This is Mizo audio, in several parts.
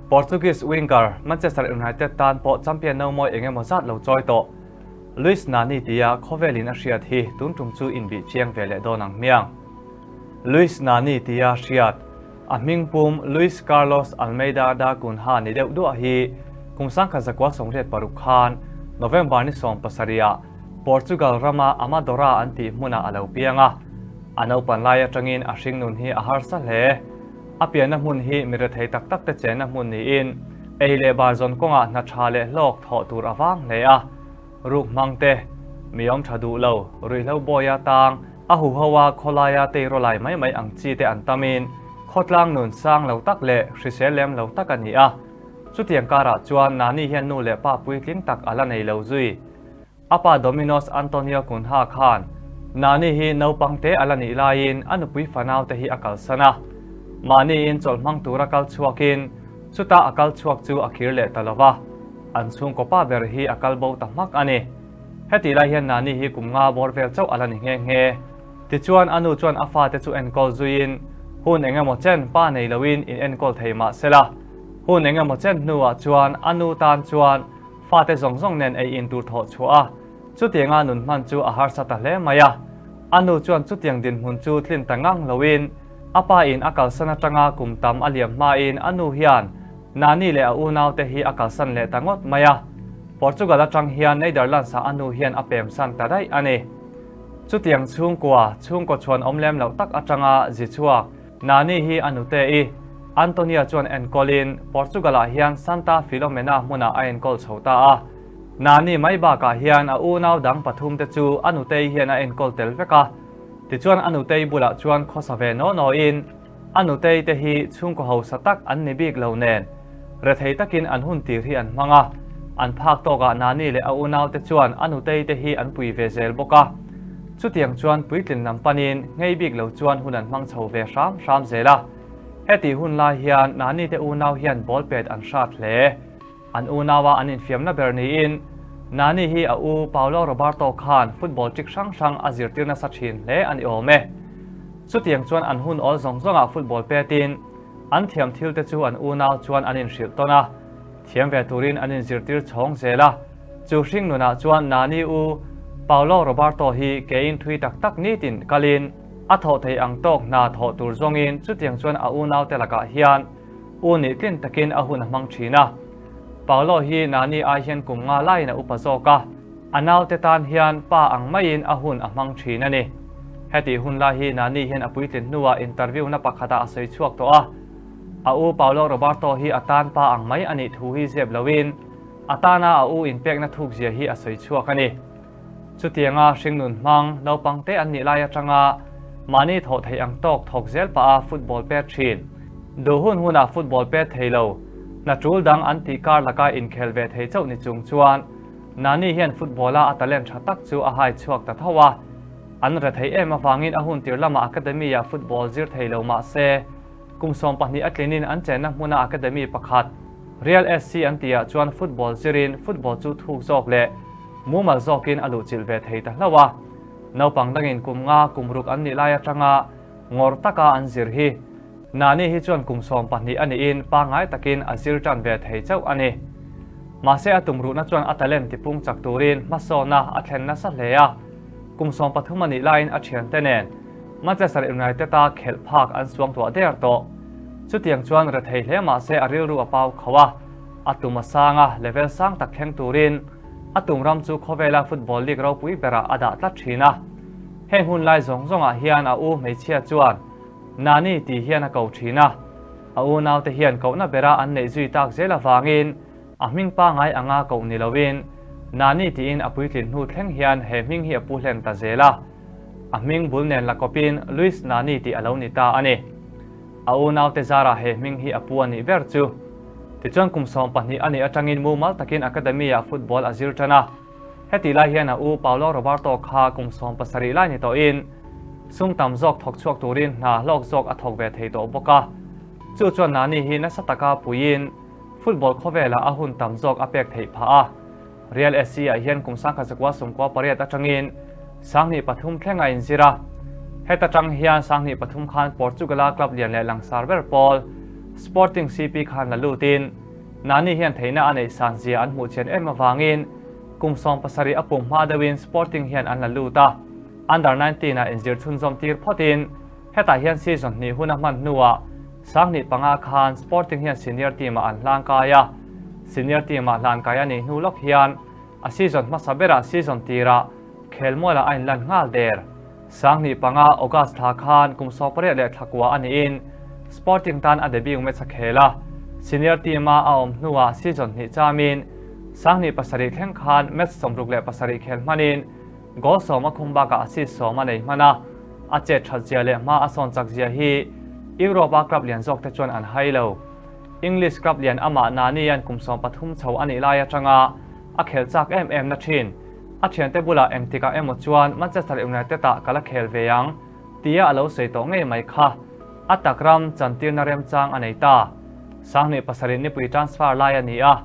Portuguese winger Manchester United tan pawh champion no mawi eng emaw zat lo chawi tawh. Luis Nani tia khawvelin a hriat hi tun tum chu inbih chiang ve leh dawn ang hmiang. Luis Nani tia hriat, a hming pum Luis Carlos Almeida da Cunha ni deuh duah hi kum 1986 khan November ni 17 ah Portugal rama Amadora an tih hmunah a lo piang a. A naupan lai atangin a hringnun hi a harsa hle. A pianna hmun hi mi rethei tak tak te chenna hmun niin ei leh bar zawn kawngah hna tha leh hlawk thawh tur a vang hle a. Ruk hmang te, mi awm tha duh lo, ruihhlo bawia tang, a huho a khawlaia teiraw lai mai mai ang chi te an tamin khawtlang nun sang lo tak leh hrisel lem lo tak a ni a. Chutiang karah chuan Nani hian nu leh pa puitling tak a la nei lo zui. A pa Domino's Antonio Cunha khan Nani hi naupang te a la nih laiin a nupui fanau te hi a kalsan a. Mahniin chawlh hmang tura kal chhuakin chuta a kal chhuak chu a khir leh ta lo va, an chhungkaw pa ber hi a kal bo ta hmak a ni. Hetih lai hian Nani hi kum nga bawr vel chauh a la ni nghe nghe. Tichuan a nu chuan a fate chu enkawl zuiin hun eng emaw chen pa nei loin in enkawl thei mah sela. Hun eng emaw chen hnuah chuan a nu tan chuan Fate zawng zawng nen ei in tur thawh chhuah a, chutianga nun hman chu a harsa ta hle mai a. A nu chuan chutiang dinhmun chu tlin ta ngang loin a pa in a kalsan atanga kum tam a liam hmain a nu hian Nani leh a unaute hi a kalsan leh ta ngawt mai a. Portugal atang hian Nederlands ah a nu hian a pemsan ta daih a ni. Chutiang chhungkua, chhungkaw chhuan awm lem loh tak atanga zi chhuak Nani hi a nute i Antonia chuan enkawlin Portugal-ah hian Santa Filomena hmunah a enkawl chho ta a. Nani mai bakah hian a unau dang pathumte chu a nutei hian a enkawl tel vek a. Tichuan a nutei bulah chuan khawsa ve naw nawin a nutei te hi chhungkaw hausa tak an ni bik lo nen rethei takin an hun tir hi an hmang a. An phak tawkah Nani leh a unaute chuan a nutei te hi an pui ve zel bawk a. Chutiang chuan puitlin lam panin ngei bik lo chuan hun an hmang chho ve hram hram zel a. Hetih hun lai hian Nani te unau hian ball pet an hrat hle. An unaua an infiamna ber niin Nani hi a u Paulo Roberto khan football trick hrang hrang a zirtir nasa thin hle a ni awm e. Chutiang chuan an hun awl zawng zawngah football petin an thiam thil te chu an unau chuan an inhrilh tawn a. Thiam ve turin an inzirtir chhawng zel a, chu hring nunah chuan Nani u Paulo Roberto hi kein thui tak tak nitin kalin a thawh thei ang tawk hna thawh tur zawngin chutiang chuan a unaute lakah hian u nih tlin takin a hun a hmang thin a. Paulo hi Nani ai hian kum nga laiin a upa zawk a, a naute tan hian pa ang maiin a hun a hmang thin a ni. Hetih hun lai hi Nani hian a puitlin hnuah interview na pakhatah a sawi chhuak tawh a. A u Paulo Roberto hi a tan pa ang mai a nih thu hi zep loin a tana a u inpekna thukzia hi a sawi chhuak a ni. Chutianga hringnun hmang naupang te an nih lai atanga mahni thawh theih ang tawk thawk zel pah a football pet thin. Duh hun hunah football pet thei lo, hna tul dang an tih kar laka inkhel ve thei chauh ni chung chuan Nani hian football-a a talent tha tak chu a hai chhuak ta tho a. An rethei em avangin a hun tir lamah academy-ah football zir thei lo mah se, Kum 12 a tlinin an chenna hmuna academy pakhat, Real SC an tihah chuan football zirin football chu thuk zawk leh mumal zawkin a luhchilh ve thei ta hlauh a. Naupang dangin kum nga kum ruk an nih lai atanga ngawr taka an zir hi Nani hi chuan kum 12 a nihin pangngai takin a zir tan ve thei chauh a ni. Mahse a tumruhna chuan a talent tipung chak turin hmasawna a thlen nasa hle a. Kum 13 a nih laiin a thiante nen Manchester United-a khelh phak an suangtuah der tawh. Chutiang chuan rethei hle mah se a rilru a pau kho a, a tum a sang a, level sang tak thleng turin a tum ram chu khawvela football league ropui berah a dah tlat thin a. Heng hun lai zawng zawngah hian a u hmeichhia chuan Nani tih hian a ko thin a, a unaute hian kohna bera an neih zui tak zel avangin a hming pangai anga koh ni loin Nani tiin a puitlin hnu thleng hian he hming hi a pu hlen ta zel a. A hming bul nen la kawpin Luis Nani tih a lo ni ta a ni. A unaute zarah he hming hi a pu a nih ber chu. Tichuan kum 12 a nih atangin mumal takin academy-ah football a zir tan a. Hetih lai hian a u Paulo Roberto kha kum 17 lai ni tawhin sum tam zawk thawk chhuak turin hna hlawk zawk a thawk ve thei tawh bawk a. Chu chuan Nani hi nasa taka puiin football khawvelah a hun tam zawk a pek theih phah a. Real SC ah hian kum 1998 atangin 2003 thleng a inzir a. Heta tang hian 2003 khan Portugal-a club lian leh langsar ber pawl Sporting CP khan la lutin Nani hian theihna a neih san zia an hmuh chian em avangin kum 17 a pum hma deuhin Sporting hian an la lut a, Under 19 ah inzir chhunzawm tir phawtin hetah hian season hnih hun a hman hnuah 2005 khan Sporting hian senior team ah an hlang kai a, senior team ah hlan kai a nih hnu lawk hian a season hmasa berah season tirah khelmualah a inlan nghal der. 2005 August thla khan kum 18 leh thla kua a niin Sporting tan a debut match a khel a, senior team a a awm hnuah season hnih chamin 2007 thleng khan match 67 khel hmanin goal sawm a khum bakah assist sawm a nei hman a, a chet that zia leh hma a sawn chak zia hi Europe a club lian zawk te chuan an hai lo. English club lian amah Nani an kum 13 chho a nih lai atanga a khel chak em em na thin. A thiante bulah engtikah emaw chuan Manchester United ah ka la khel ve ang tia a lo sawi tawh ngei mai kha. A tak ram chantirna remchang a nei ta. 2007 nipui transfer lai a ni a,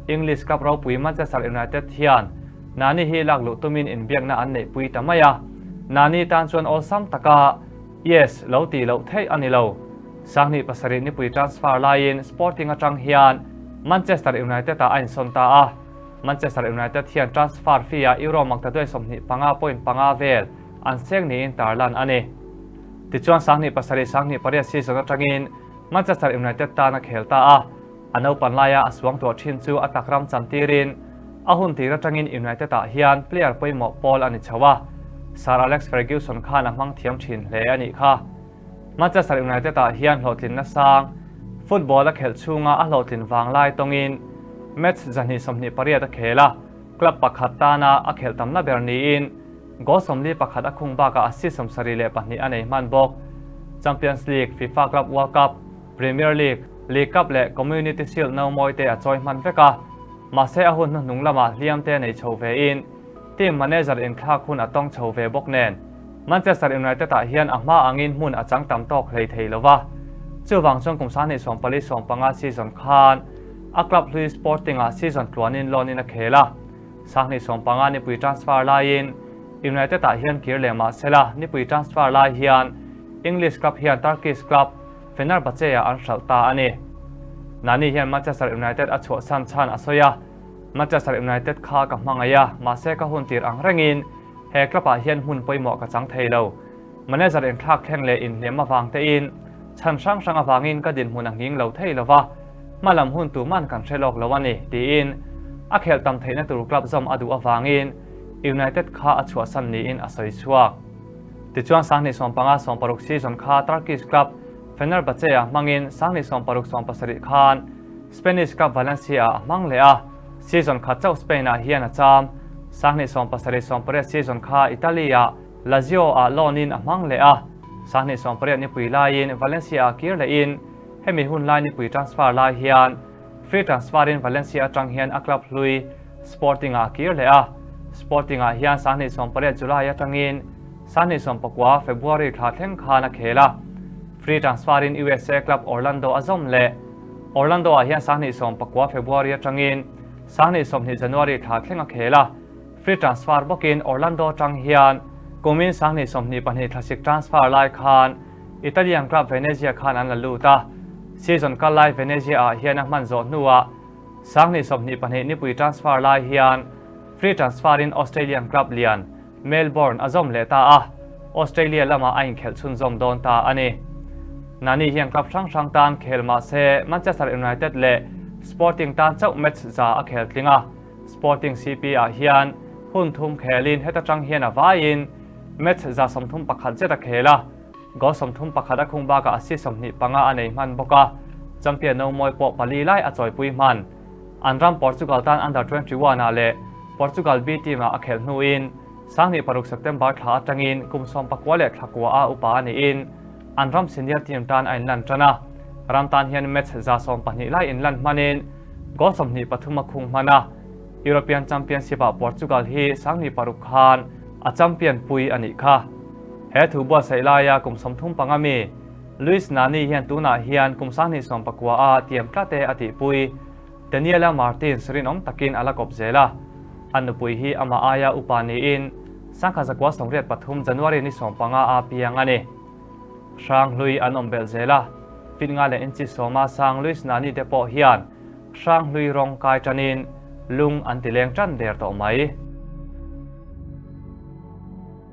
English club ropui Manchester United hian Nani hi lak luh tumin inbiakna an neihpui ta mai a. Nani tan chuan awlsam taka Yes lo tih loh theih a ni lo. 2007 nipui transfer laiin Sporting atang hian Manchester United ah a insawn ta a. Manchester United hian transfer fee ah Euro maktaduai 25.5 vel an seng niin tarlan a ni. Tichuan 2007 2008 season atangin Manchester United tan a khel ta a, a naupan laia a suang tuah thin chu a tak ram chantirin a hun tir atangin United ah hian player pawimawh pawl a ni chho a, Sir Alex Ferguson khan a hmang thiam thin hle a nih kha. Manchester United ah hian hlawhtlinna sang football a khelh chhunga a hlawhtlin vang lai tawngin match 228 a khel a, club pakhat tana a khelh tamna ber niin goal 41 a khung bakah assist 72 a nei hman bawk. Champions League, FIFA Club World Cup, Premier League, League Cup leh Community Shield no mawi te a chawi hman vek a, mahse a hun hnuhnung lamah hliam te nei chho vein team manager inthlak hun a tawng chho ve bawk nen Manchester United ah hian a hma angin hmun a chang tam tawk hlei thei lo va, chuvang chuan kum 2014 15 season khan a club hlui Sporting ah season tluanin loan in a khel a, 2015 nipui transfer laiin United ah hian kir leh mah sela nipui transfer lai hian English club hian Turkish club Fenerbahce ah an hralh ta a ni. Nani hian Manchester United a chhuahsan chhan a sawi a, Manchester United kha ka hmangaih a, mahse ka hun tir ang rengin he club ah hian hmun pawimawh ka chang thei lo. Manager inthlak thleng leh inhliam avang tein chhan hrang hrang avangin ka dinhmun a nghing lo thei lo va, hma lam hun tuman kan hre lawk lo a ni, tiin a khelh tam theihna tur club zawm a duh avangin United kha a chhuahsan niin a sawi chhuak. Tichuan 2015 16 season kha Turkish club Fenerbahce ah hmangin 2016 17 khan Spanish club Valencia ah a hmang leh a, season khat chauh Spain ah hian a cham. 2017 18 season kha Italy ah Lazio ah loan in a hmang leh a, 2018 nipui laiin Valencia ah kir lehin hemi hun lai nipui transfer lai hian free transfer in Valencia atang hian a club hlui Sporting ah a kir leh a, Sporting ah hian 2018 July atangin 2019 February thla thleng khan a khel a, free transfer in USA club Orlando a zawm leh. Orlando ah hian 2019 February atangin 2020 January thla thleng a khel a, free transfer bawkin Orlando atang hian kumin 2022 thlasik transfer lai khan Italian club Venezia khan an la lut a, season kal lai Venezia ah hian a hman zawh hnuah 2022 nipui transfer lai hian free transfer in Australian club lian Melbourne a zawm leh ta a, Australia lamah a inkhelh chhunzawm dawn ta a ni. Nani hian club hrang hrang tan khel mah se Manchester United leh Sporting tan chauh match za a khel tling a, Sporting CP ah hian hun thum khelin heta tang hian a vaiin match za 31 zet a khel a, goal 31 a khung bakah assist 25 a nei hman bawk a, champion no mawi pawh pali lai a chawipui hman. An ram Portugal tan Under 21 ah leh Portugal B team ah a khelh hnuin 2006 September thla atangin kum 19 leh thla kua a upa a niin an ram senior team tan a inlan tan a, ram tan hian match za 12 lai inlan hmanin goal 23 a khung hman a, European Championship ah Portugal hi 2006 khan a champion pui a nih kha. He thu buatsaih laia kum 35 mi Luis Nani hian tunah hian kum 2019 a tiam tlat e a tihpui. Daniela Martins rinawm takin a la kawp zel a, a nupui hi amah aia upa niin 1983 January ni 15 a piang a ni. Hrang hlui an awm belh zel a. Fit nga leh inchi sawma sang Luis Nani te pawh hian hranghlui rawng kai tanin lung an ti leng tan der tawh mai.